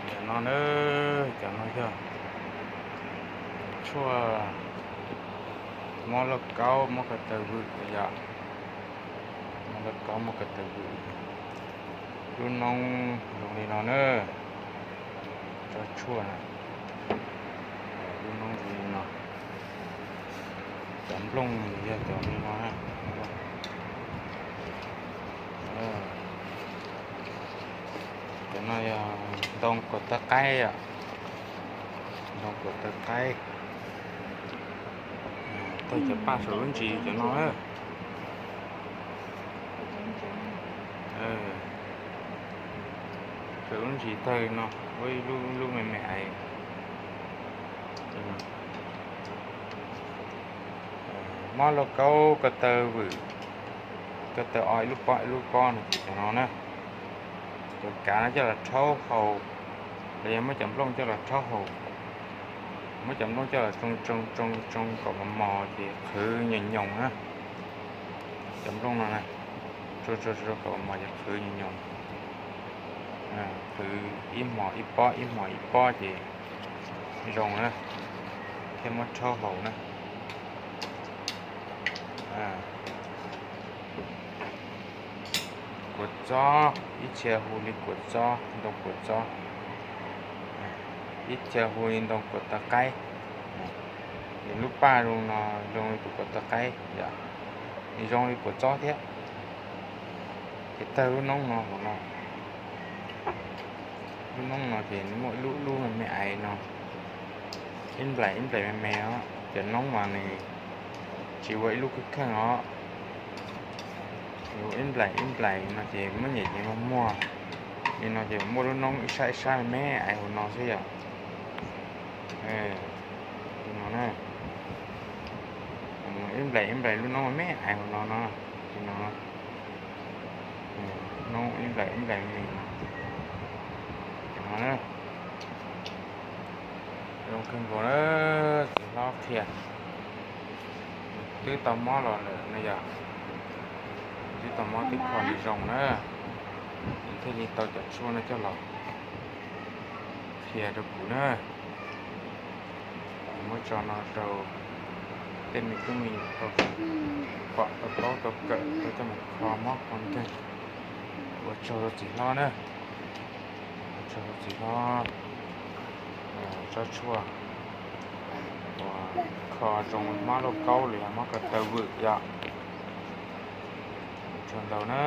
Cov no na, cov no yog tshuaj mob lauj kaub mob ko taw vwm yom. Mob lauj kaub mob ko taw vwm, lub noob zoo li no na, tsob tshuaj na, lub noob zoo li no. Cov nplooj yog cov li no na. Cov no yog ntoo kaus taw qaib os, ntoo kaus taw qaib. Tawg cov paj saum lub ntsis cov no na. Saum lub ntsis tawg no, ua ib lub me me aiv. Mob lauj kaub ko taw vwm, ko taw o ib lub pob ib lub pob no ces cov no na. Cov kav no coj los rhaub haus, los yog muab cov nplooj coj los rhaub haus, muab cov nplooj coj los tsoo tsoo tsoo tsoo kom mos mos ces qhwv nyoos nyoos na. Cov nplooj no na, tsoo tsoo tsoo kom mos mos ces qhwv nyoos nyoos, qhwv ib hmos ib pob ib hmos ib pob ces zoo na, thiaj muab rhaub haus na. Kua txob, ib txhia hu li kua txob, ntoo kua txob, ib txhia hu li ntoo kua taw qaib. Ces lub paj zoo no zoo li tus kua taw qaib yom, nws zoo li kua txob thiab. Ces tawg lub noob no hauv no, lub noob no ces nws muaj ib lub lub me me aiv no, ib nplaim ib nplaim me me os. Cov noob mas nws tsis ua ib lub kheej kheej os, ib nplaim ib nplaim no ces muab nyem ces muag muag li no ces muaj lub noob ib sab ib sab me me aiv hauv no xwb yom. Li no na, ib nplaim ib nplaim lub noob me me aiv hauv no no, li no, noob ib nplaim ib nplaim me me no. Zoo kawg nkaus na, txiv hlob qhia. Twb tau mob los lawm no yog, twb tau mob twb kho li zoo na, thiaj li tau cov tshuaj no coj los qhia rau kuv na. Muab tso no rau tej me tub me nyuam tau pom tau paub tau kawm tau coj mus kho mob kho nkeeg. Ua tsaug rau txiv hlob na, ua tsaug rau txiv hlob tsob tshuaj uas kho zoo mob lauj kaub los yog mob ko taw vwm yom. Ua tsaug ntau na.